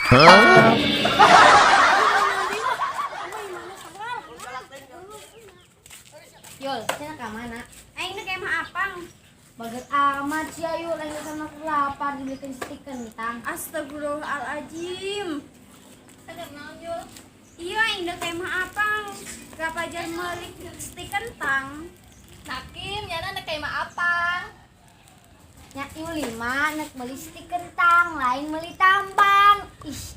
Yul, saya ke mana? Ini kayak mah apang. Baget amat sih ayo lanjut sama lapar dibikin stik kentang. Astagfirullahaladzim. Sedap mau Yul. Iya, ini kayak mah apang. Gak pajar melik stik kentang. Nakim, nyana nek kayak apa? Nyak Yul 5 nek beli stik kentang, lain beli tambang.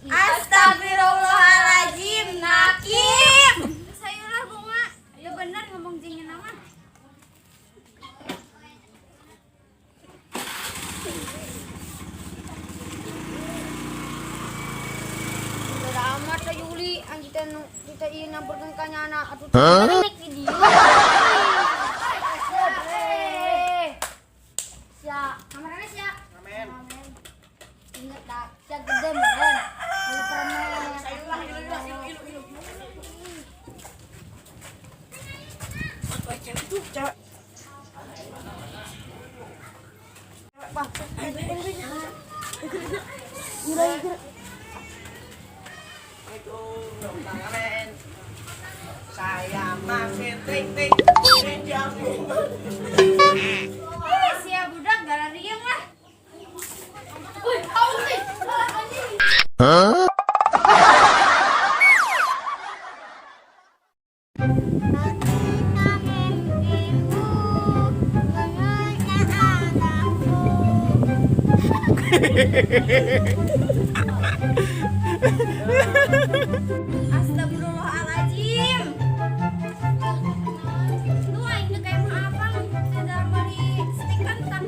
Astagfirullahaladzim, Nakim. Sayulah bunga. Ya bener ngomong jingin nama. Udah amat lah Yuli, kita ini namporkan ka nyana. Atuh nek video. Siap, kameranya siap. Amin. Ingat tak, siap gede meren. Mau permen. Sayulah, ilu. Saya masih ting Siap budak gara riang lah. Astagfirullahaladzim. Lu ini kayak mah apang. Tidak beli stik kentang.